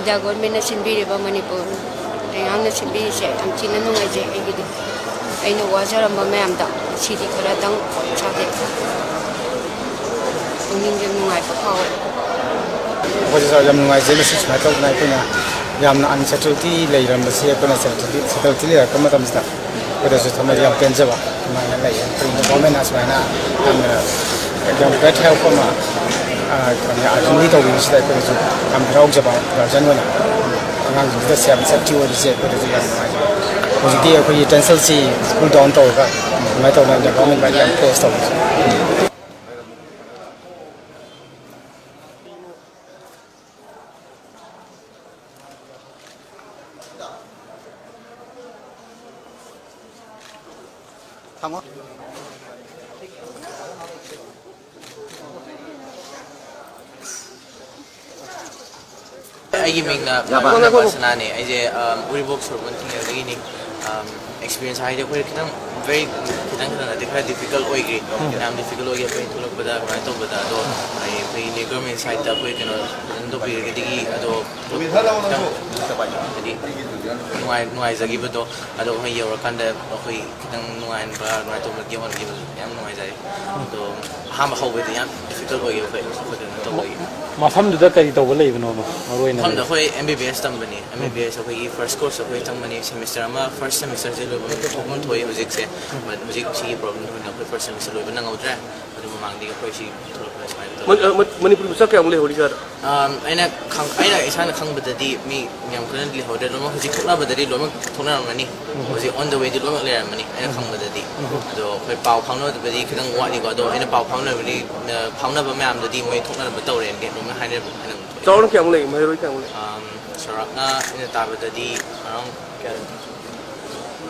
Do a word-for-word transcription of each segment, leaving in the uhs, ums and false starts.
India ꯒꯣꯔꯃꯦꯟꯅ ꯁꯤꯟꯕꯤꯔꯤꯕ ꯃꯅꯤꯄꯨꯔ ꯂꯩꯉꯥꯛꯅ ꯁꯤꯟꯕꯤꯔꯤꯁꯦ ꯌꯥꯝ ꯊꯤꯅ ꯅꯨꯡꯉꯥꯏꯖꯩ꯫ ꯑꯩꯒꯤꯗꯤ ꯑꯩꯅ ꯋꯥꯖꯔꯝꯕ ꯃꯌꯥꯝꯗꯣ ꯁꯤꯗꯤ ꯈꯔꯗꯪ ꯏꯁꯥꯗ ꯄꯨꯛꯅꯤꯡꯁꯦ ꯅꯨꯡꯉꯥꯏꯕ ꯐꯥꯎꯋꯦ꯫ ꯑꯩꯈꯣꯏꯁꯨ ꯌꯥꯝ ꯅꯨꯡꯉꯥꯏꯖꯩ꯫ ꯃꯁꯤ ꯁꯨꯃꯥꯏꯅ ꯇꯧꯗꯅ ꯑꯩꯈꯣꯏꯅ ꯌꯥꯝꯅ ꯑꯟꯁꯦꯇꯜꯇꯤ ꯂꯩꯔꯝꯕꯁꯤ ꯑꯩꯈꯣꯏꯅ ꯁꯦꯇꯜꯇꯤ ꯂꯩꯔꯛꯄ ꯃꯇꯝꯁꯤꯗ ꯑꯩꯈꯣꯏꯗꯁꯨ ꯊꯃꯣꯏꯗ ꯌꯥꯝ ꯄꯦꯟꯖꯕ ꯑꯗꯨꯃꯥꯏꯅ ꯂꯩ꯫ ꯑꯩꯈꯣꯏ ꯒꯣꯔꯃꯦꯟꯅ ꯁꯨꯃꯥꯏꯅ ꯌꯥꯝꯅ ꯌꯥꯝ ꯒ꯭ꯔꯦꯠ ꯍꯦꯜꯞ ꯑꯃ, ꯑ, ꯀꯩꯅꯣ, ꯑꯥꯔꯖꯟꯒꯤ ꯇꯧꯕꯤꯕꯁꯤꯗ ꯑꯩꯈꯣꯏꯗꯁꯨ ꯌꯥꯝ ꯍꯔꯥꯎꯖꯕ ꯒꯥꯔꯖꯤꯌꯟ ꯑꯣꯏꯅ꯫ ꯑꯉꯥꯡꯁꯤꯡꯁꯤꯗ ꯁꯦꯝ ꯁꯦꯞꯇꯤ ꯑꯣꯏꯕꯁꯦ ꯑꯩꯈꯣꯏꯗꯁꯨ ꯌꯥꯝ ꯅꯨꯡꯉꯥꯏꯖꯩ꯫ ꯍꯧꯖꯤꯛꯇꯤ ꯑꯩꯈꯣꯏꯒꯤ ꯇꯦꯟꯁꯟꯁꯤ ꯀꯨꯜ ꯗꯥꯎꯟ ꯇꯧꯔꯒ ꯑꯗꯨꯃꯥꯏꯅ ꯇꯧꯗꯅ ꯒꯣꯔꯃꯦꯟ ꯌꯥꯝ ꯄ꯭ꯔꯦꯁ ꯇꯧꯕꯁꯦ꯫ ꯊꯝꯃꯣ꯫ ꯑꯩꯒꯤ ꯃꯤꯡꯅ ꯌꯥꯕ꯫ ꯁꯅꯥꯅꯦ꯫ ꯑꯩꯁꯦ, ꯑꯝ, ꯎꯔꯤꯄꯣꯛ ꯁꯣꯔꯣꯛ ꯊꯤꯡꯅꯕꯗꯒꯤꯅꯤ꯫ ꯑꯝ, ꯑꯦꯛꯁꯄꯤꯔꯤꯌꯦꯟꯁ ꯍꯥꯏꯗꯤ ꯑꯩꯈꯣꯏ ꯈꯤꯇꯪ ꯚꯦꯔꯤ, ꯈꯤꯇꯪ ꯈꯤꯇꯪ ꯅꯠꯇꯦ, ꯈꯔ ꯗꯤꯐꯤꯀꯜꯠ ꯑꯣꯏꯈ꯭ꯔꯤ꯫ ꯎꯝ꯫ ꯌꯥꯝ ꯗꯤꯐꯤꯀꯜꯠ ꯑꯣꯏꯈꯤ ꯑꯩꯈꯣꯏ ꯊꯣꯛꯂꯛꯄꯗ ꯀꯃꯥꯏꯅ ꯇꯧꯕꯗ꯫ ꯑꯗꯣ ꯑꯩꯈꯣꯏꯒꯤ ꯒꯣꯔꯃꯦꯟ ꯁꯥꯏꯠꯇ ꯑꯩꯈꯣꯏ ꯀꯩꯅꯣ ꯐꯖꯅ ꯇꯧꯕꯤꯔꯒꯗꯤ ꯑꯗꯣ ꯈꯤꯇꯪ ꯍꯥꯏꯗꯤ ꯅꯨꯡꯉꯥꯏ-, ꯅꯨꯡꯉꯥꯏꯖꯈꯤꯕꯗꯣ꯫ ꯑꯗꯣ ꯑꯩꯈꯣꯏ ꯌꯧꯔꯀꯥꯟꯗ ꯑꯩꯈꯣꯏ ꯈꯤꯇꯪ ꯅꯨꯡꯉꯥꯏꯍꯟꯕ, ꯑꯗꯨꯃꯥꯏꯅ ꯇꯧꯕ ꯒꯦꯝ ꯑꯣꯟꯈꯤꯕꯗꯣ ꯌꯥꯝ ꯅꯨꯡꯉꯥꯏꯖꯔꯦ꯫ ꯑꯗꯣ ꯑꯍꯥꯟꯕ ꯍꯧꯕꯗꯤ ꯌꯥꯝ ꯗꯤꯐꯤꯀꯜꯠ ꯑꯣꯏꯈꯤꯕ ꯑꯩꯈꯣꯏ, ꯑꯩꯈꯣꯏ ꯀꯩꯅꯣ ꯇꯧꯕꯒꯤ꯫ ꯃꯐꯝꯗꯨꯗ ꯀꯔꯤ ꯇꯧꯕ ꯂꯩꯕꯅꯣꯕ ꯃꯔꯨ ꯑꯣꯏꯅ? ꯃꯐꯝꯗ ꯑꯩꯈꯣꯏ ꯑꯦꯝ ꯕꯤ ꯕꯤ ꯑꯦꯁ ꯇꯝꯕꯅꯤ꯫ ꯑꯦꯝ ꯕꯤ ꯕꯤ ꯑꯦꯁ ꯑꯩꯈꯣꯏꯒꯤ ꯐꯥꯔꯁ ꯀꯣꯔꯁ ꯑꯩꯈꯣꯏ ꯆꯪꯕꯅꯤ꯫ ꯁꯦꯃꯤꯁꯇꯔ ꯑꯃ, ꯐꯥꯔꯁ ꯁꯦꯃꯤꯁꯇꯔꯁꯦ ꯂꯣꯏꯕ ꯊꯣꯛꯐꯝ ꯊꯣꯛꯏ ꯍꯧꯖꯤꯛꯁꯦ꯫ ꯕꯠ ꯍꯧꯖꯤꯛ ꯁꯤꯒꯤ ꯄ꯭ꯔꯣꯕ꯭ꯂꯦꯝ ꯑꯣꯏꯅ ꯑꯩꯈꯣꯏ ꯐꯥꯔꯁ ꯁꯦꯃꯤꯁꯇꯔ ꯂꯣꯏꯕ ꯅꯪꯍꯧꯗ꯭ꯔꯦ꯫ ꯑꯗꯨ ꯃꯃꯥꯡꯗꯒꯤ ꯑꯩꯈꯣꯏ ꯁꯤ ꯊꯣꯛꯂꯛꯄꯗ ꯁꯨꯃꯥꯏꯅ ꯇꯧꯋꯤ꯫ ꯃꯅꯤ-, ꯑ, ꯃ-, ꯃꯅꯤꯄꯨꯔ ꯃꯆꯥ ꯀꯌꯥꯃꯨꯛ ꯂꯩꯍꯧꯔꯤꯖꯥꯠꯅꯣ? ꯑꯝ, ꯑꯩꯅ ꯈꯪ-, ꯑꯩꯅ ꯏꯁꯥꯅ ꯈꯪꯕꯗꯗꯤ ꯃꯤ ꯌꯥꯝ ꯀꯟꯅ ꯂꯩꯍꯧꯗ꯭ꯔꯦ꯫ ꯂꯣꯏꯅꯃꯛ ꯍꯧꯖꯤꯛ ꯊꯣꯛꯅꯕꯗꯗꯤ ꯂꯣꯏꯅꯃꯛ ꯊꯣꯛꯅꯔꯝꯒꯅꯤ꯫ ꯎꯝ꯫ ꯍꯧꯖꯤꯛ on the way ꯗꯤ ꯂꯣꯏꯅꯃꯛ ꯂꯩꯔꯝꯃꯅꯤ ꯑꯩꯅ ꯎꯝ꯫ ꯈꯪꯕꯗꯗꯤ꯫ ꯎꯝ꯫ ꯑꯗꯣ ꯑꯩꯈꯣꯏ ꯄꯥꯎ ꯐꯥꯎꯅꯕꯗꯤ ꯈꯤꯇꯪ ꯋꯥꯠꯂꯤꯀꯣ꯫ ꯑꯗꯣ ꯑꯩꯅ ꯄꯥꯎ ꯐꯥꯎꯅꯕꯗꯤ, ꯑ, ꯐꯥꯎꯅꯕ ꯃꯌꯥꯝꯗꯗꯤ ꯃꯣꯏ ꯊꯣꯛꯅꯔꯝꯕ ꯇꯧꯔꯦꯅ ꯑꯗꯨꯃꯥꯏꯅ ꯍꯥꯏꯅꯕ, ꯍꯥꯏꯅꯕ ꯊꯣꯛꯑꯦ꯫ ꯆꯥꯎꯔꯥꯛꯅ ꯀꯌꯥꯃꯨꯛ ꯂꯩ? ꯃꯍꯩꯔꯣꯏ ꯀꯌꯥꯃꯨꯛ ꯂꯩ? ꯑꯝ, ꯆꯥꯎꯔꯥꯛꯅ ꯑꯩꯅ ꯇꯥꯕꯗꯗꯤ around ꯀꯌꯥ?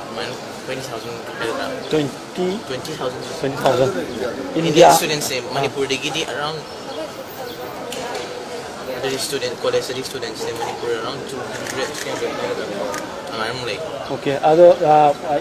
ꯑꯗꯨꯃꯥꯏꯅ twenty thousand ꯍꯥꯏꯒꯗ꯭ꯔꯥ? Twenty? Twenty thousand꯫ Twenty thousand꯫ Indian India? Students ꯁꯦ ꯑꯥ꯫ ꯃꯅꯤꯄꯨꯔꯗꯒꯤꯗꯤ around ꯑꯗꯨꯗꯤ student, college ꯇꯗꯤ students ꯁꯦ Manipur around two hundred, three hundred ꯍꯥꯏꯒꯗ꯭ꯔꯥ? ꯑꯗꯨꯃꯥꯏꯅ ꯑꯃꯨꯛ ꯂꯩ꯫ ꯑꯣꯀꯦ, ꯑꯗꯣ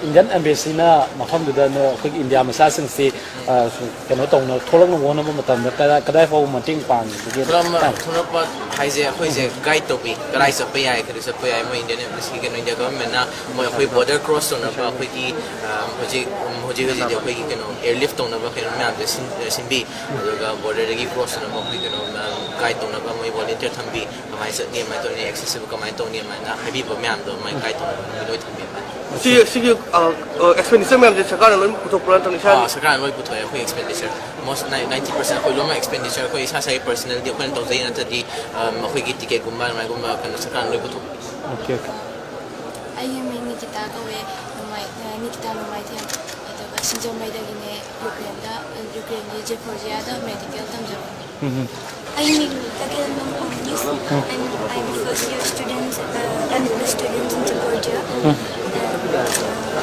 ꯏꯟꯗꯤꯌꯟ ꯑꯦꯝꯕꯦꯁꯤꯅ ꯃꯐꯝꯗꯨꯗ ꯅꯣ- ꯑꯩꯈꯣꯏꯒꯤ ꯏꯟꯗꯤꯌꯥ ꯃꯆꯥꯁꯤꯡꯁꯤ ꯑ, ꯀꯩꯅꯣ ꯇꯧꯅ ꯊꯣꯛꯂꯛꯅꯕ ꯍꯣꯠꯅꯕ ꯃꯇꯝꯗ ꯀꯗꯥꯏ ꯀꯗꯥꯏ ꯐꯥꯎꯕ ꯃꯇꯦꯡ ꯄꯥꯡꯈꯤꯒꯦ? ꯊꯣꯛꯂꯛꯄ ꯊꯣꯛꯂꯛꯄ ꯍꯥꯏꯁꯦ ꯑꯩꯈꯣꯏꯁꯦ ꯒꯥꯏꯗ ꯇꯧꯕꯤ, ꯀꯗꯥꯏ ꯆꯠꯄ ꯌꯥꯏ, ꯀꯗꯥꯏ ꯆꯠꯄ ꯌꯥꯏ, ꯃꯣꯏ ꯏꯟꯗꯤꯌꯟ ꯑꯦꯝꯕꯦꯁꯤ ꯀꯩꯅꯣ ꯏꯟꯗꯤꯌꯥ ꯒꯚꯔꯟꯃꯦꯟꯠꯅ ꯃꯣꯏ ꯑꯩꯈꯣꯏ ꯕꯣꯔꯗꯔ ꯀ꯭ꯔꯣꯁ ꯇꯧꯅꯕ ꯑꯩꯈꯣꯏꯒꯤ ꯑ, ꯍꯧꯖꯤꯛ ꯎꯝ, ꯍꯧꯖꯤꯛ ꯍꯧꯖꯤꯛꯇꯤ ꯑꯩꯈꯣꯏꯒꯤ ꯀꯩꯅꯣ ꯑꯦꯌꯔꯂꯤꯐ ꯇꯧꯅꯕ ꯀꯩꯅꯣ ꯃꯌꯥꯝꯁꯦ ꯁꯤꯟ- ꯁꯤꯟꯕꯤ꯫ ꯑꯗꯨꯒ ꯕꯣꯔꯗꯔꯗꯒꯤ ꯀ꯭ꯔꯣꯁ ꯇꯧꯅꯕ ꯑꯩꯈꯣꯏ ꯀꯩꯅꯣ ꯃꯌꯥꯝ ꯒꯥꯏꯗ ꯇꯧꯅꯕ ꯃꯣꯏ ꯚꯣꯂꯨꯟꯇꯤꯌꯔ ꯊꯝꯕꯤ, ꯀꯃꯥꯏꯅ ꯆꯠꯅꯤ, ꯀꯃꯥꯏꯅ ꯇꯧꯅꯤ, ꯑꯦꯛꯁꯦꯁꯤꯕꯜ ꯀꯃꯥꯏꯅ ꯇꯧꯅꯤ, ꯑꯗꯨꯃꯥꯏꯅ ꯍꯥꯏꯕꯤꯕ ꯃꯌꯥꯝꯗꯣ ꯃꯣꯏ ꯒꯥꯏꯗ ꯇꯧꯅꯕ ꯃꯣꯏ ꯂꯣꯏ ꯊꯝꯕꯤ꯫ ꯁꯤ ꯁꯤꯒꯤ ꯑꯦꯛꯁꯄꯦꯟꯗꯤꯆꯔ ꯃꯌꯥꯝꯁꯦ ꯁꯔꯀꯥꯔꯅ ꯂꯣꯏ ꯄꯨꯊꯣꯛꯄ꯭ꯔꯥ ꯅꯠꯇ꯭ꯔꯒ ꯏꯁꯥ ꯑꯥ, ꯁꯔꯀꯥꯔꯅ ꯂꯣꯏ ꯄꯨꯊꯣꯛꯑꯦ꯫ ꯑꯩꯈꯣꯏ ꯑꯦꯛꯁꯄꯦꯟꯗꯤꯆꯔ ꯑꯣꯜꯃꯣꯁ ꯅꯥꯏꯟꯇꯤ ꯄꯔꯁꯦꯟ ꯑꯩꯈꯣꯏ ꯂꯣꯏꯅꯃꯛ ꯑꯦꯛꯁꯄꯦꯟꯗꯤꯆꯔ ꯑꯩꯈꯣꯏ ꯏꯁꯥ ꯏꯁꯥꯒꯤ ꯄꯔꯁꯅꯦꯜꯗꯤ ꯑꯩꯈꯣꯏꯅ ꯇꯧꯖꯩ, ꯅꯠꯇ꯭ꯔꯗꯤ ꯑꯝ, ꯑꯩꯈꯣꯏꯒꯤ ꯇꯤꯀꯦꯠꯀꯨꯝꯕ ꯑꯗꯨꯃꯥꯏꯅꯒꯨꯝꯕ ꯀꯩꯅꯣ ꯁꯔꯀꯥꯔꯅ ꯂꯣꯏ ꯄꯨꯊꯣꯛꯑꯦ꯫ Okay, okay. ꯑꯩꯒꯤ ꯃꯤꯡ ꯅꯤꯀꯤꯇꯥ ꯀꯧꯋꯦ꯫ ꯅꯣꯡꯃꯥꯏ-, ꯑ, ꯅꯤꯀꯤꯇꯥ ꯅꯣꯡꯃꯥꯏꯊꯦꯝ꯫ ꯑꯗꯨꯒ ꯁꯤꯡꯖꯃꯩꯗꯒꯤꯅꯦ, ꯌꯨꯀ꯭ꯔꯦꯟꯗ, ꯑ, ꯌꯨꯀ꯭ꯔꯦꯟꯒꯤ ꯖꯦꯄꯣꯔꯖꯤꯌꯥꯗ ꯃꯦꯗꯤꯀꯦꯜ ꯇꯝꯖꯕꯅꯦ꯫ ꯑꯩꯒꯤ ꯃꯤꯡ ꯇꯈꯦꯜ ꯃꯪꯐꯝ ꯃꯤꯁ꯫ I'm, I'm first year students, uh, M plus students in Georgia. And, uh,